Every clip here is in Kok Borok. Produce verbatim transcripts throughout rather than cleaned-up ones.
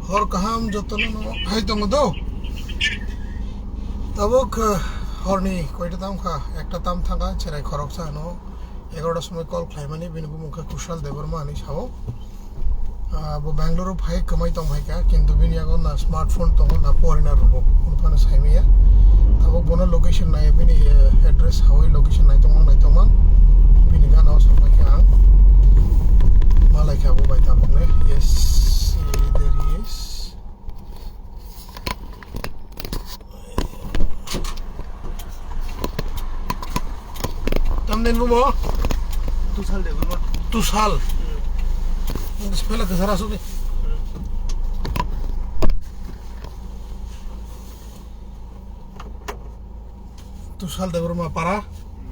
Hor kaham jotono no hai tongo do. Tabuk, eh, horni koita tam kha, ekta tam thangkha, cherai khoroksa no egaroh ta somoi call khlaimani, bini bumung khe Kushal Debbarma hinwi sao. Ah, bo Bangalore phai kwmai tong phaikha, kintu bini yago na smartphone tongo, na porina rwgo, phone phano saimaya. Tabuk bono location nai, bini, eh, address hawi location nai tongma, nai tongma. Bini gana o sapai kha ang. Malai kha bo bai tabuk ne. Yes, there he is. Tamden bumo? Tusal de bumo. Tusal. Hmm. Spela kesara sudi. Hmm. Tusal Debbarma para. Hmm,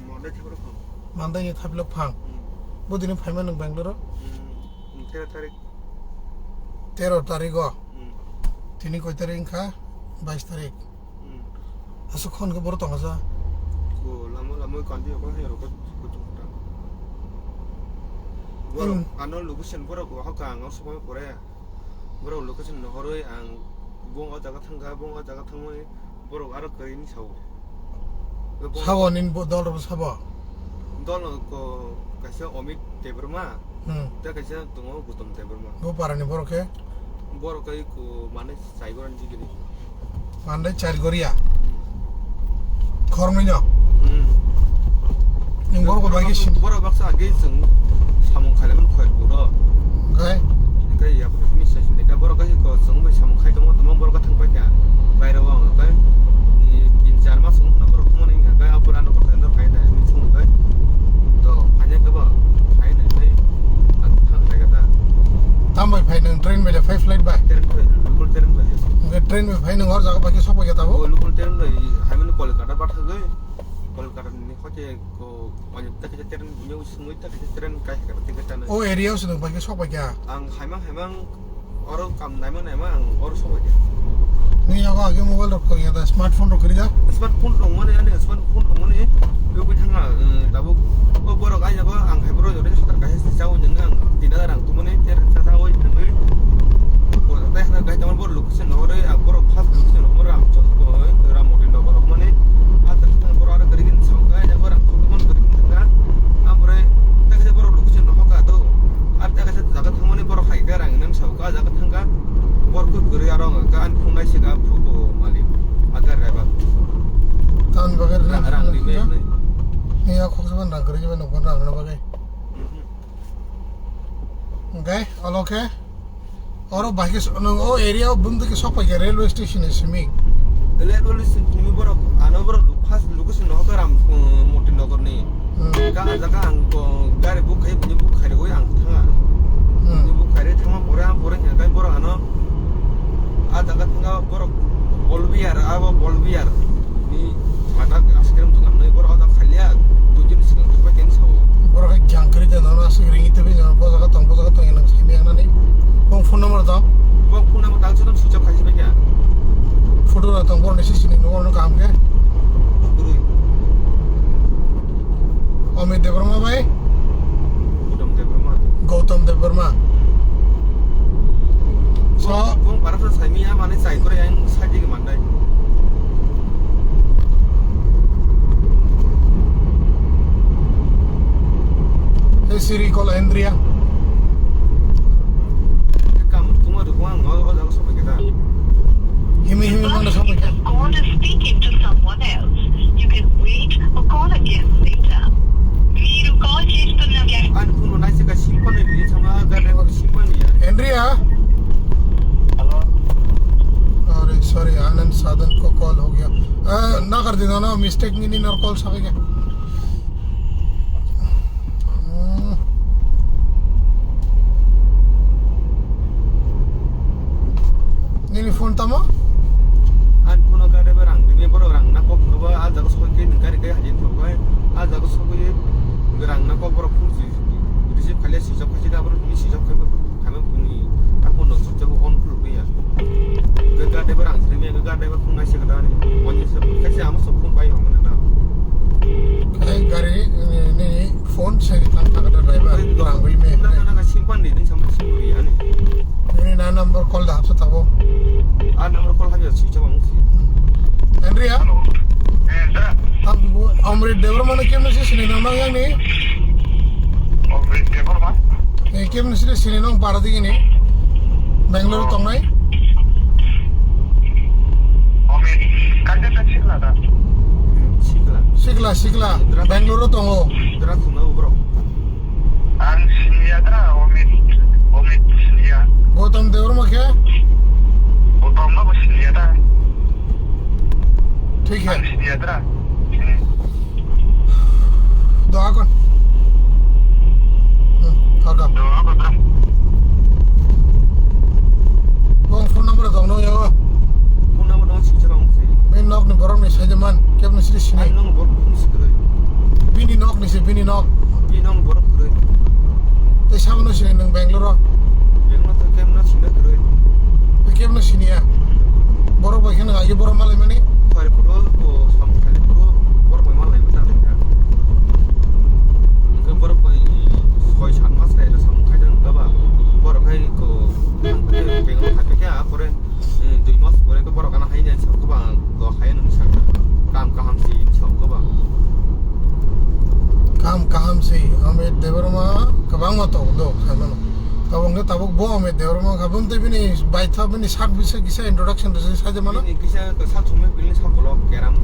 Monday thapilok phang. Monday ni thapilok phang. Hmm. Bodini phaima nang Bangalore? Hmm, tero tarik. Tero tarik o. Hmm. Tini koi tarik wngkha? Bais tarik. Hmm. Aswk hwn khe borok tongsa. Ko lama lama kandi ko hai rokot kutung kutung. Borok ano location borok ko hokha ang o somoi pore. Borok location nohoroi ang bong o jaga thangkha, bong o jaga thangmani borok aro kwrwini sao. Sabo nini dol rok sabo? Dol ko kaisa Omit Debbarma. Hmm. Tei kaisa tongo Gautam Debbarma. Bo parani borok khe? Borok kai ko mane Saigorani digini. Mane Saigoriya? Hmm. Khoroknwi no? Hmm. Nung borok bai khe sin- Borok baksa age chwng samung khailaiman khoi buro. Oke. Oke, ya, bini sai sin ka borok kai ko chwng bai samung khai tongma tongma borok thang pai kha. Bairo ang kai. Ni tin char mas wng na borok mani kai apura no kai no kai na ni chwng kai. To, anya ka ba, kai na kai. Ang thang lai ka ta. Tam bai phai nang train bai da phai flight bai? Train bai, local train bai. Oke, train bai phai nang hor jaga bai sok bai ka ta bo? Local train bai, hai mani Kolkata ba thagwi. Kolkata ni hote ko, anya ta ka train ni sumui ta ka train kai ka ticket ta. O area o sung bai sok bai ka? Ang haimang haimang Oro kam naima naima ang oro sobai de. Ni yago age mobile rok kwrwi da, smartphone rok kwrwi da. Smartphone rok mani ani smartphone rok mani yo bai thanga, eh, tabuk o borok ai yago ang hai borok jore sar kaisa chao nang ang tina rang tumani ter cha cha oi nang oi. Ko ta hai kai tamo borok location no re ang borok first location no re ang chok ko ram motin no borok mani a ta thang borok aro kwrwi gin chao kai yago rang tumani kwrwi gin thanga. Am re ta kaisa borok location no hoka do. Ar ta kaisa jaga thangmani borok hai ka rang nang sao ka jaga thangka. Borok kwrwi aro ang ka an phunai se ka phuko malik. Agar reba. Tan bagar rang, rang rime nai. Ni ya khoksa ban rang kwrwi ban ban rang na bagai. Mhm. Oke, alo ke. Oro bahai khe nung o area o bumtwi khe sok pai khe railway station ni simi. Railway station ni borok ano borok first location no ka ram, um, Moti Nagar ni. Hmm. Ka jaga ang ko gari book khai, bini book khai rwi ang thanga. Hmm. Bini book khai rwi thangma pore ang pore khe kai borok ano a jaga thanga borok Bolbiar, abo Bolbiar. Ni mata askrim tu namnai borok ada khalia dujin sikang tu pakin sao. Borok hai jangkri de nana asik ringi tu bi nana bo jaga tong bo jaga tong enang simi anani. Bong phone number tong? Bong phone number tang sudah switch off khai sibai kya? Photo na tong borok ni sisi ni nungor no kaham khe. Gurui. Amit Debbarma bai? Gautam Debbarma. Gautam Debbarma. So, bong, bong barapsa saimi ya, mane chai kore yang saji ke mandai. Hey Siri, call Andrea. Kam tuma tu bong, o, o, o, Himi, himi, mano, sopo kya? Call is speaking to someone else. You can wait or call again later. మీరు కాల్ చేస్తున్న వ్యక్తి An kuno naise ka simpan ni, sama gar driver simpan ni ya. Andrea? Hello? Sorry, sorry, Anand Sadhan ko call ho gaya. Eh, na kar dena na, mistake ni, ni, na call sabe kya? Hmm. Nini phone tamo? An phone o gari ba rang rimi borok rang na kok ba a jaga sokoi ke nang gari kai hajin thok bai a jaga sokoi rang na kok borok phone si receive khalia si jok khai si da borok ni si jok khai ba khama phone ni a phone no sokcha on khuluk ya. Ga driver ang sremi ga driver phone nai se ga dani. Wani se kaise amo sok phone bai hong na. Kai gari ni, ni phone se tan ta ga driver ang wi me. Na na na simpan ni ding sama si wi ani. Ni na number call da hapsa tabo. Number call hamya si chama musi. Andrea? Hello. Eh, da. Ang bu Amrit Debbarma no kemno si sini nang yang ni? Amrit Debbarma? Eh, kemno si sini nang para digi ni? Bangalore tongnai? Amrit, kaja ta chila da? Sikla. Sikla, sikla. Bangalore tongo. Dra tuna ubro. Ang siniya tra, Omit, Omit siniya. Gautam Debbarma khe? Gautam no bo siniya tra. Thik hai. Ang siniya tra. Hmm. Doa kon. Hmm, thaka. Doa kon tra. Bong phone number dong no yago. Phone number dong sini chama musi. Main nok ni borok ni sai de man, kep ni sini sini. Ang nong borok phone sikiroi. Bini nok ni se, bini nok. Bini nok borok kiroi. Tei sabono sini nwng Bangalore o? Bangalore to kemno sini kiroi. Tei kemno sini ya? Borok bai kheno agi borok malai mani? Pari puro, o, samung khali puro, borok bai malai mani ta tengka. Hingke borok bai soi san mas khailo samung khaijak wngkha ba. Borok hai ko, Bangalore khaikhe a pore. Eh, dui mas pore khe borok gana hai nai song khe bang, do hai nung song khe kam kaham si song khe bang. Kam kaham si, Amit Debbarma kwbangma tongo do, hai mano. Tabuk khe tabuk bo Amit Debbarma kha, bumtwi bini baitha bini sak bisa kisa introduction rwjak sai mano. Bini kisa sak somlik bini sak kolok keram.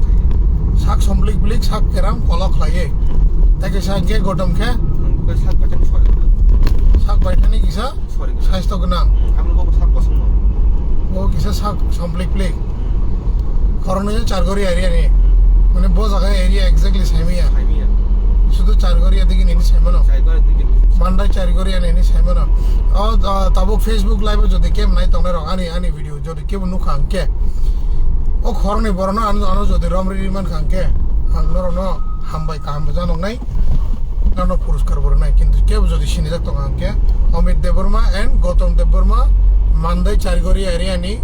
Sak somlik blik sak keram kolok khlaiwi. Tei kisa khe Gautam khe. Hmm, khe sak baitha ni sori. Sak baitha ni kisa. Sori. Saisto gwnang. Hmm, aboni bo sak kosong no. Bo kisa sak somplik plik. Hmm. Khoroknwi Chargori area ni. Hmm. Mane bo jaga area exactly saimaya. Saimaya. Sudu Chargori digi nini saimano. Chargori digi. Mandai Chargori nini saimano. O, o, tabuk Facebook live o jodi kem nai tongnai rok ani, ani video jodi kebo nukha hwnkhe. O khoroknwi borokno ano, ano jodi romri ri mankha hwnkhe. Ang norokno hambai kaham bo janoknai. Nono puruskar bo rwnai, kintu kebo jodi sinijak tongo hwnkhe Amit Debbarma and Gautam Debbarma, Mandai Chargori area ni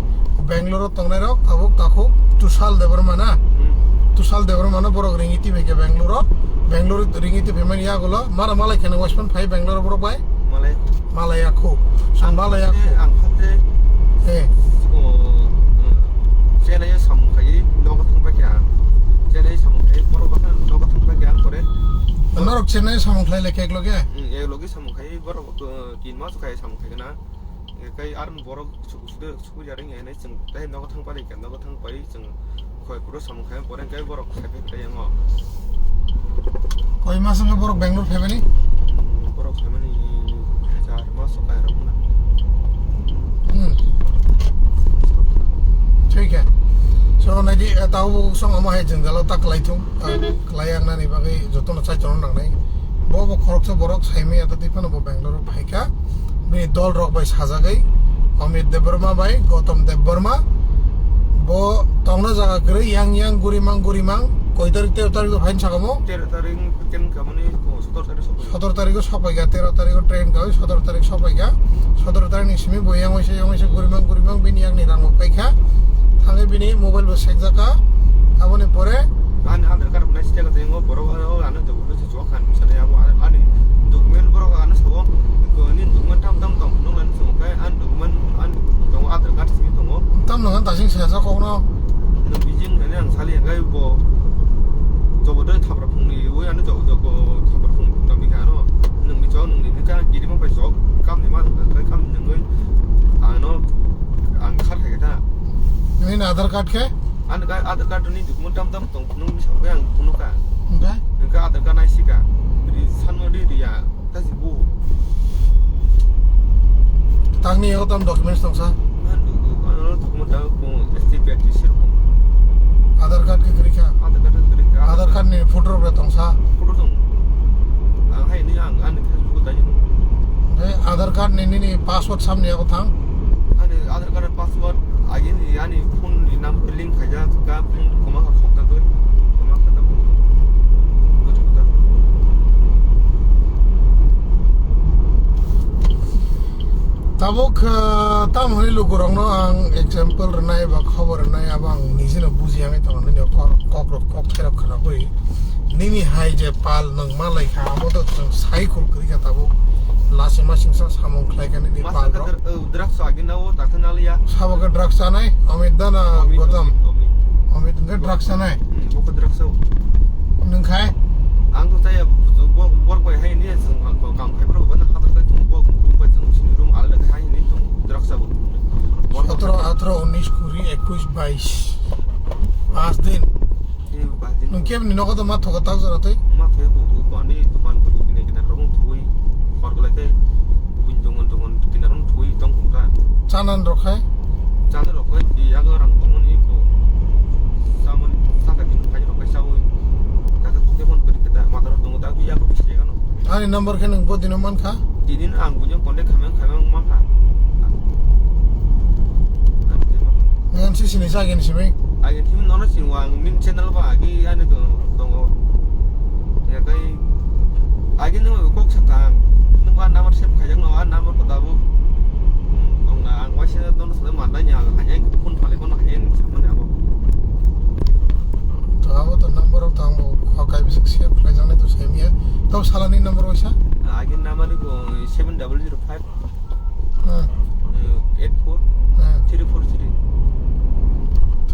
Bangalore o tongnai rok, tabuk takhuk Tushal Debbarma na? Hmm. Tushal Debbarma no borok ringiti bai khe Bangalore o, Bangalore ringiti phaimani yagulo, mara malai kheno Westman phai Bangalore borok bai? Malai. Malai ya khu. Ang malai ya khu. Ang khatte. Eh. O, hmm. Chennai o samung khai nogo thang bai khe ang. Chennai samung khai borok bakha nogo thang bai khe ang pore. Norok Chennai samung khlai le kek loge? Hmm, ek loge samung khai borok, uh, tin mas khai samung khai na. Kai ar borok suku suku suku jaring ene chwng tei nogo thang pai khe nogo thang pai chwng khoi kuro samung khai pore kai borok khai pai khe yango. Koi mas wngkha borok Bangalore phaimani? Borok phaimani char mas wngkha rok na. Hmm. Thik khe. So, naidi, eh, tau song omo hai jwngjalo ta kwlai thung. Ah, kwlai ang nani bagwi jotono chaichano nangnai. Bo bo khoroksa borok saimaya ta twi phano bo Bangalore phaikha. Bini dol rok bai sajagwi Amit Debbarma bai Gautam Debbarma. Bo tongna jaga kwrwi yang yang gurimang gurimang. Koi tarik, tero tarik do phain sakamo? Tero tarik ken kamani ko sotor tarik sopai. Sotor tarik o sopaikha, tero tarik o train kawi, sotor tarik sopaikha. Sotor tarik ni simi bo yang waisa yang waisa gurimang gurimang bini yang ni rang bo paikha. Thangwi bini mobile bo sekjakha. Aboni pore. Ani Aadhaar card nai sitya ka tengo borok ano dogo. Ani document borok ano sabo, ani document tam tam tong, nung ani sabo kai ani document ani tongo, Aadhaar card simi tongo. Tam nang tasing sesa kokno. Nung bijing ani ang sali ang kai bo. Jobo doi thapra phungni ui ano jobo jobo thapra phung tam bika ano. Nung ni chong nung ni ka kiri ma pai sok kam ni ma kai kam ni nung ano ang khar khai ta. Nini Aadhaar card khe? Ani ka Aadhaar card ni document tam tam tong. Nung ni sabai ang phunukha. Hingkhe? Hingkhe Aadhaar card naisika. Ri sanma ri riya. Tasi bu. Tangni yago tam documents tongsa? Ano document ta ko S T P R T C rok. Aadhaar card khe kwrwikha? Aadhaar card kwrwikha. Aadhaar card ni photo rok tongsa? Photo tong. Ang hai ni ang ani Facebook dai. Hingkhe Aadhaar card ni nini password samni yago thang? Ani Aadhaar card password agini ani phone ni number link khaijak, ka phone koma kha khokta doi, koma kha ta phone. Buji kota. Tabuk, ah, tamo hwnwi lukurokno ang example rwnai ba khobor rwnai, abo ang nijeno buji yangwi tongo, nini kok, kokrok kok therok khwna bui. Nini hai je pal nwng ma lai kha, amo to chwng sai khul kwrwi kha tabuk. Lachima singsa samung khlai kha nini pal rok. Master ka, uh, drugs So, agina o, takha naliya. Sabo ke drugs chanai, Amit da na Amit, Gotam? Amit, Amit. Amit ke drugs chanai? Hmm, bo ke drugs o. Nung khai? Ang to chaya, bo, bor bai hai ni, jeng ko kam khai bro, bana habar kai tung, bo room bai tung, sini room alada khai ni tung, drugs o. Bor bai. Sotro, atro, unis, kuri, ekus, bais. Pas din. Nung kebni nogo to ma thogo tak jora tei? Ma thogo, bo, bo, ani dokan bo kine kine rong thui, hor golai tei, buin dongon dongon kine rong thui tong kung kha. Chanan rok khai? Chanan rok khai, yago rang tongmani ko. Samon saka din khai rok khai sawi. Kaka kute mon kuri kata, mata rok tongo ta, yago bisi kano. Ani number khe nung bo dino man kha? Tinin ang buino contact khamang khamang ma kha. Ngan si sini sa agin simi? Agin simi nono sini wang nin channel ba agi ani to tongo. Ya kai agi nung kok sa tang. Nung ba number save khaijak no, a number ko dabu. Tong na ang waisa nono sa mandai nya hanya phone phale kono hanya samane abo. To abo to number of tang bo kha kai bisik save khlaijaknai to semiya. To salani number waisa? Agi number ko seven double zero five. Hmm. Eh, eight four, Hmm. three four three.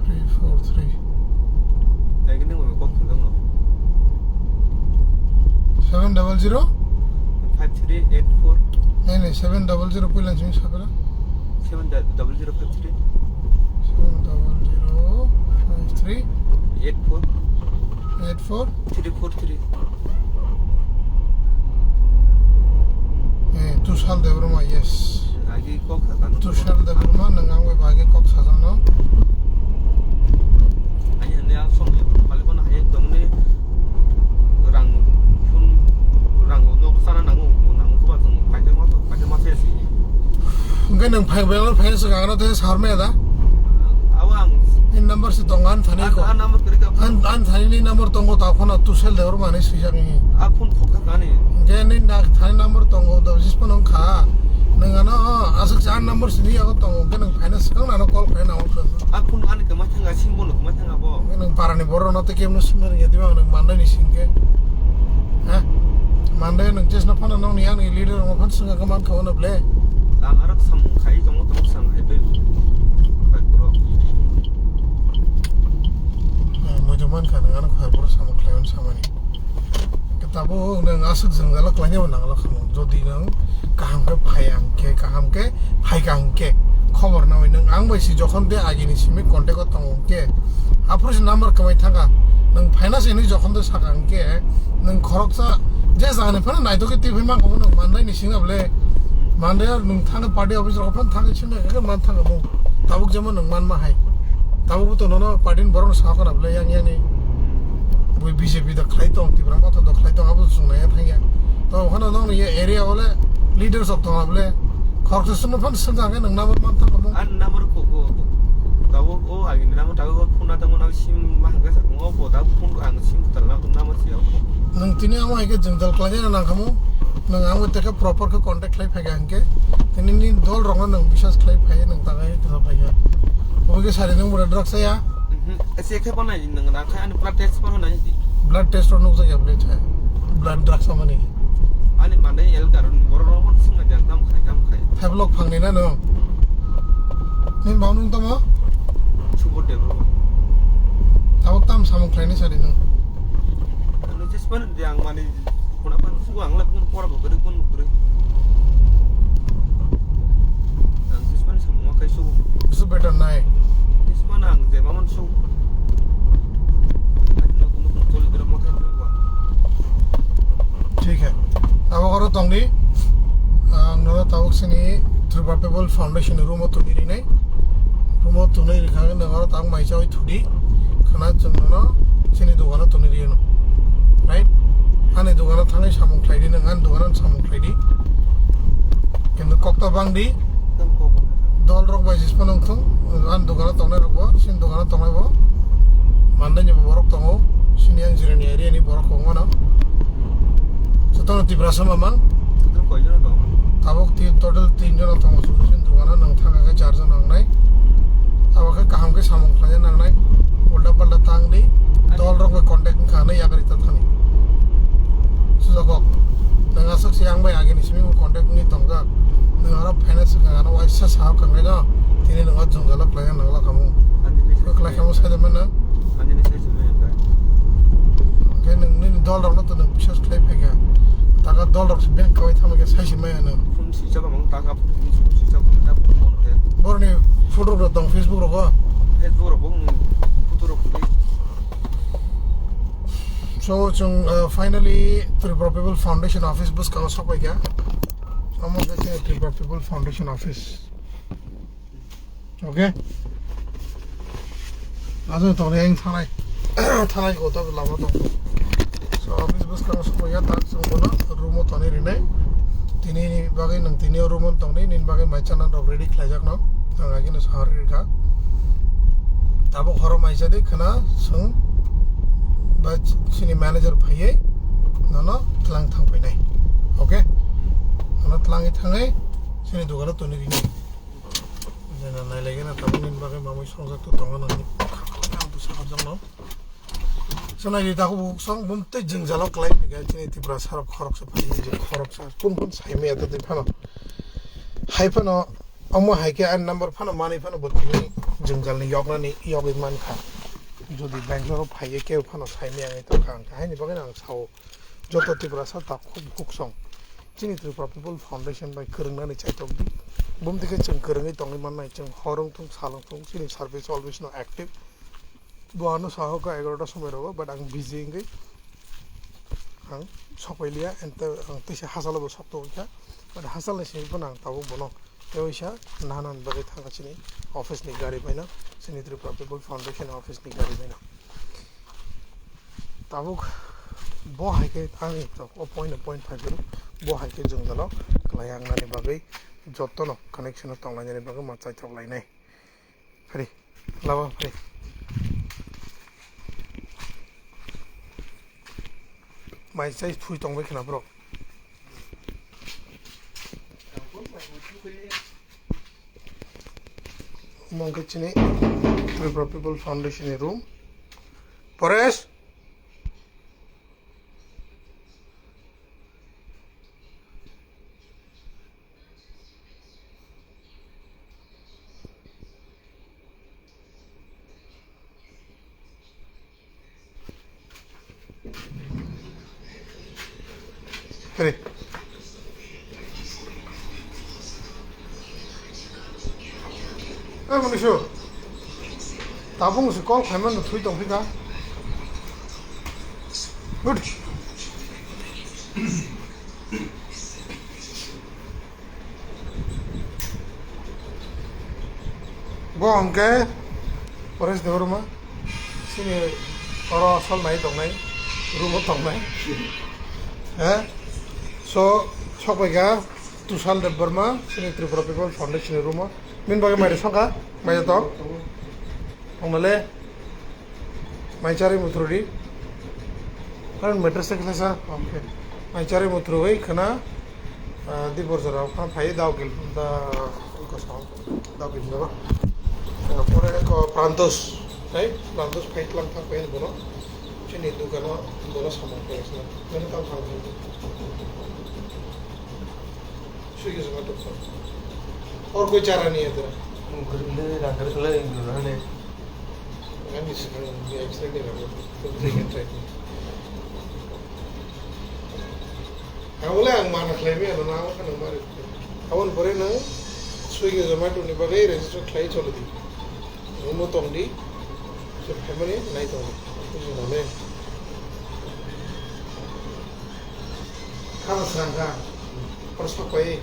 Three four three. Lagi ni mo kok thung no. Seven double zero? Five three eight four. Nai, nai, seven double zero puilan sing sapela. Seven double zero five three. Seven double zero five three. Eight four. Eight four. Three four three. Eh, Tushal Debbarma, yes. Agi kok sakano. Tushal Debbarma, nang ang bai bagi kok sajano. Ani hande ang som ni pali kono hai tongni rang phun rang no sana nangu nangu kuba tong paite ma paite ma se si. Hingke nang phai bai phai sa gana te sarme da. Awa ang. In number si tong an thani ko. An number kiri ka. An, an thani ni number tongo ta phone Tushal Debbarma ni swijak ni. A phone phone ka kani. Hingke ni na thani number tongo da jis phone kha. Nang ano aswk sa number sini ako tongo ke nang finance kang nano call khe na on. A phone ani kama thanga sim bono kama thanga bo. Nang parani borok no te kemno sumna ringya diba nang mandai ni singke. Ha? Mandai nang jesna phone nang ni ani leader no phone singa kaman kha ono ble. Ang arak samung khai tong tong sang hai pe. Pai bro. Mojoman kha nang ano khai bro samung khlaiwan samani. Tabuk nwng aswk jwngjalo klainai bo nangla khamung. Jodi nwng kaham khe phai ang khe, kaham khe phai ka hwn khe, khobor nawi nwng ang bai si jokhon tei agini simi contact o tongo hwn khe, aphuru si number kwmai thangkha. Nwng phaina se hinwi jokhon tei saka hwn khe, nwng khoroksa je jagani phano naitokgwi twi phai mankha bo nwng mandai ni singna bole. Mandai ar nwng thangkhe party office rok phano thangkhe singna khe man thangkha bo. Tabuk jemon nwng manma hai. Tabuk bo to nono party ni borok no sakha na bole yang yani. Bui B J P da khlai tong, Tipra Motha da khlai tong, abo chwng naiya thangya. To okhano nokni ye area ole leaders rok tong bole. Khoroksa sumno phan swngkha khe nwng number man thangkha mo. An number ko ko. Tabuk o agini number tabuk o phone na tamo na sim ma hangka sa ko bo tabuk phone ang sim tal na ko number si ko. Nwng tini amo hai khe jwng dal khlai na nang kha mo. Nwng amo te khe proper khe contact khlai phai kha hingke. Tini ni dol rok no nwng biswas khlai phai nwng ta khe ta phai kha. Obo khe sari nwng bura drugs ya. Mhm. Ese khe bo nai nang na kha ani blood test bo nai di. Blood test ro nukjak ya blood test. Blood drugs samani. Ani mane el karon boro ro mo singa jang tam khai tam khai. Thablok phangni na no. Ni bang nung tamo? Subur de bro. Tabok tam samung khlaini sari nung. Ano jespan de ang mani kuna pan sugo ang la kun pora bo kere kun kere. Ang jespan samung kai sugo. Su better nai. Jespan ang je mamon sugo. Ano kun kun tol kere mo kai. Thik hai. Abo oro tongdi. Ang nono tabuk sini Tripura People Foundation ni room o tuni rinai. Room o tuni rikha nang oro tang mai chawi thudi. Khana chwng nono sini dogano tuni rino. Right? Ani dogano thangwi samung khlaidi nang ani dogano samung khlaidi. Kintu kokta bangdi. Dol rok bai jisma nung thung, ani dogano tongnai rok bo, sini dogano tongnai bo. Mandai ni bo borok tongo, sini ang jirani area ni borok kong mano. Jotono Tiprasa mamang. Total koi jona tongo? Tabuk ti, total tin jona tongo, sini dogano nang thang khe char jona wngnai. Abo khe kaham khe samung khlaina nangnai, ulta palta tang di, dol rok bai contact wngkha hinwi yakarwi ta thani. Sujagok, nang aswk se ang bai agini simi bo contact wngwi tongjak, nang aro finance Swkang ano waisa sahab kangkhe no, tini nwng o jwngjalo khlaiya nangla kamo. Khlai kamo sai de mano. Hingkhe nwng nini dol rokno to nwng biswas khlai phaikha. Taka dol rok se bank kawai thangma khe sai se maya nwng. Phone switch off wng taka phone switch off wng ta phone on khe. Boroni photo rok tong Facebook rogo. Facebook rogo photo rok. So chwng, uh, finally Tripura People Foundation office bwskango sokpaikha. Omo khe chini Tripura People Foundation office. Okay. Ajo tongni ang thanai. Thanai ko to lama to. So office bwskango sokpaikha tak chwng bono room o tonwi rinai. Tini ni bagwi nwng tini o room o tongni nini bagwi mai chana rok ready khlaijakno. Ang agino sahar rikha. Tabuk horo mai jadi khna chwng ba chini manager phaiwi nono tlang thang painai. Okay. Nono tlangwi thangwi chini dogano tonwi rinai. Jena nailaigena tabuk nini bagwi mamwi songjak tu tongo nang. Ang tu sahabjakno. Swnai di takhuk bukhuk song bum tei jwngjalo klai phaikha chini Tripura sarok khoroksa phai je khoroksa kun kun sai maya tei phano. Hai phano omo hai khe ani number phano manwi phano bo tini jwngjalni yoknani yogwi mankha. Jodi Bangalore o phaiwi khe phano sai maya wngwi tongkha ang haini bagwi ang sao joto Tripura sa takhuk bukhuk song. Chini Tripura People Foundation bai kwrwngnani chaitok di. Bum tei khe chwng kwrwngwi tongwi mannai chwng hor wngthung sal wngthung chini service always no active. Bo ano sahoka egarota somoi rogo, but ang busy wngwi ang sokpailiya, and te ang teisa hachalo bo sok tongkha, but hachalni simi phano ang tabuk bono tei waisa nahanani bagwi thangkha chini office ni gari baino, chini Tripura People Foundation office ni gari baino. Tabuk bo hai khe ani o point, point five zero, bo hai khe jwngjalo kwlai ang nani bagwi jotono connection o tonglainani bagwi ma chaithok lainai. Phari, lama phari. Mai chai thui tongbai khna borok. Omo wngkha chini Tripura People Foundation ni room. Paresh. Kiri. Eh, manusia. Tabung si call payment thui tong phika. Good. Bo hwnkhe Paresh Debbarma, chini oro sol nai tongnai, room o tongnai. He? So, sokpaikha Tushar Debbarma, chini Tripura People Foundation ni room o. Bini bagwi mai rwsongkha, mai tong. Tongnale. Mai chari muthru di. Kan mattress se khlasa. Okay. Mai chari muthru bai khna, ah, di bor jora khna phai dao gil da ko sa dao gil ba. Ah, pore ko Prantos, sai Prantos phai tlang thang pen bono. Chini dukano bono samung phai sna. Mene kam thang thang. Swiggy Zomato phone. Or koi chara nahi hai tera? Rang kar le, rang kar le, rang kar le. Ani se, ani accident ni rang. Tum thik hai, try. Ang bole ang mana khlai mi, ano na ang khan mari. Aboni pore nwng Swiggy Zomato ni bagwi register khlai choli di. Room o tong di. Se family nai tong di. Buji male. Khana srang kha. Por sok pai.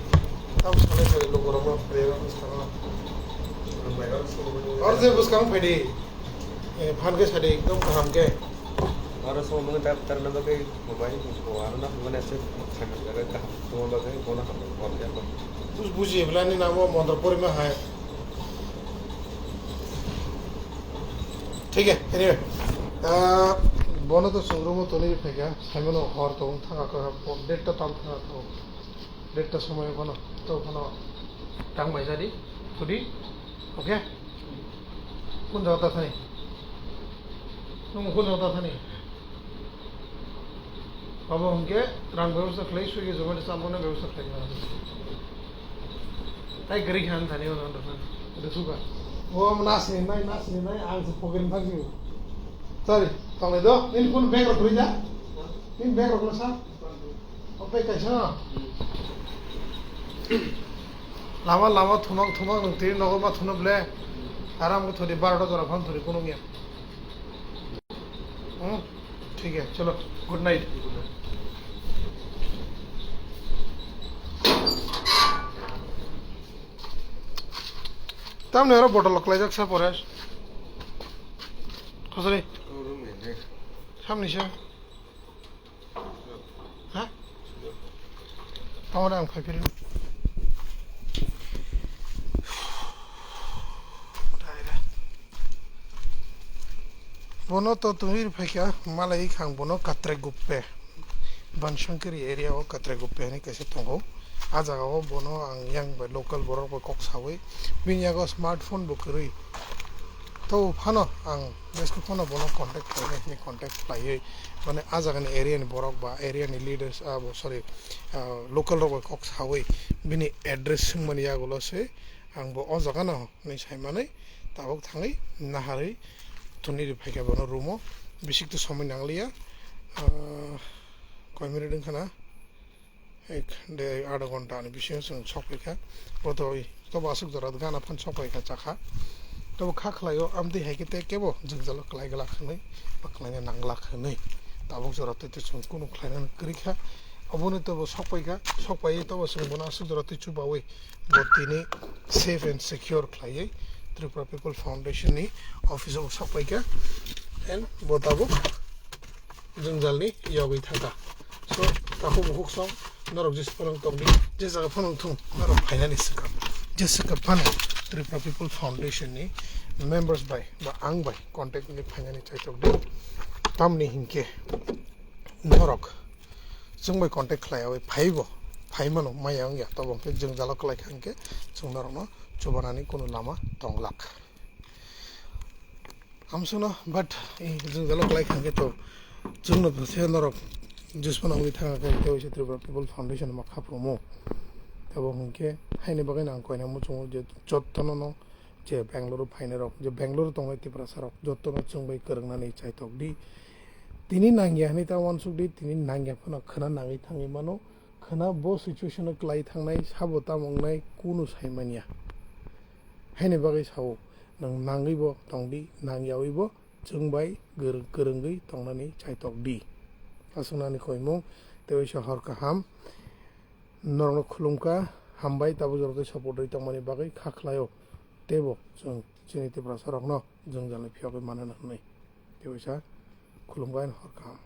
Tam sale sale logo rok no pre rok no salo. Or je bwskang phai di. Eh, phan khe sadi ekdom kaham khe. Aro song mung tar tar na bagwi mobile ko aro na mane se khana jaga kaham. Tongma bagwi bono ham bol ya. Bus buji bla ni namo montor porima hai. Thik hai, anyway. Ah, bono to chwng room o tonwi phaikha, saimano hor to wng thangkha, date ta tam thangkha to. Date ta somoi bono to bono tang bai jadi, thudi. Okay? Kun jaga ta thani? Nung kun jaga ta thani? Abo hwnkhe rang bebosta khlai, Swiggy, Zomato chalmani bebosta khlai. Nai gari khan thani ono ndo khan. Ndo suka. O nasni nai nasni nai ang se poker thang ju. Sorry, tong le do. Nin kun bag rok rija. Nin bag rok sa. O pe kaisa. Lama lama thumak thumak nung tiri nogo ma thunu ble. Aram ko thodi barota jora phan thodi kunung ya. Hmm? ठीक है, चलो, good night। Tamni oro bottle kwlaijak sa pore. Khosari. Samni se. Ha? Tamoni ang phai phiri. Bono to twi phaikha malai khang bono Katrek Guppe. Banshankari area o Katrek Guppe hinwi kaisa tongo. A jaga o bono ang yang bai local borok bai kok sawi. Bini yago smartphone bo kwrwi. To phano ang jesko phano bono contact khlainai hinwi contact khlaiwi. Mane a jagani area ni borok ba area ni leaders abo sorry local rok bai kok sawi. Bini address swngmani yagulo se ang bo o jagano. Hinwi saimanwi tabuk thangwi naharwi thunwi ri phaikha bono room o. Bisik to somoi nangliya. Ah, koi minute wngkha na? Ek de adha ghonta ni bisingo chwng sok phaikha. Bo to oi, tobo aswk jora gana phan sok phaikha chakha. Tobo kha khlaio amtwi hai khe tei kebo jwngjalo kwlai glak hwnwi ba kwlaina nang glak hwnwi. Tabuk jora tei to chwng kunu khlaina kwrwi kha. Oboni tobo sok phaikha, sok phaiwi tobo chwng bono aswk jora tei chubawi. Bo tini safe and secure khlaiwi Tripura People Foundation ni office o sok phaikha and bo tabuk jwngjalni yogwi thangkha. So takhuk bukhuk song norok jesa phano tongdi, je jaga phano thung norok phainani swkang, je swkang phano Tripura People Foundation ni members bai ba ang bai contact ni phainani chaitokdi. Tamni hinkhe norok chwng bai contact khlaiyawi phaibo, phaimano maya wngya, tobo hwnkhe jwngjalo kwlaikha hinkhe chwng norokno chubanani kunu lama tonglak. Amswkno but jwngjalo kwlaikha hinkhe to chwngno se norok jesa phano wngwi thangkha hinkhe waisa Tripura People Foundation ma kha phurumo. Tobo hwnkhe haini bagwino ang koina muchungo je jottono no je Bangalore phainai rok, je Bangalore tongnai Tiprasa rok, jotto no chwng bai kwrwngnani chaitok di. Tini nangya hinwi ta uansuk di, tini nangya phano khwna nangwi thangwi mano, khwna bo situation o kwlai thangnai, sabo tamo wngnai, kunu sai manya. Haini bagwi sao, nwng nangwi bo tong di, nangyawi bo chwng bai kwrwng-, kwrwngwi tongnani chaitok di. Aswknani koimung, tei waisa hor kaham. Norokno khulumkha, hambai, tabuk jora tei support rwi tongmani bagwi kha khlaio. Teibo chwng chini Tiprasa rokno jwngjalni phiyogwi manana hwnwi. Tei waisa khulumkha and hor kaham.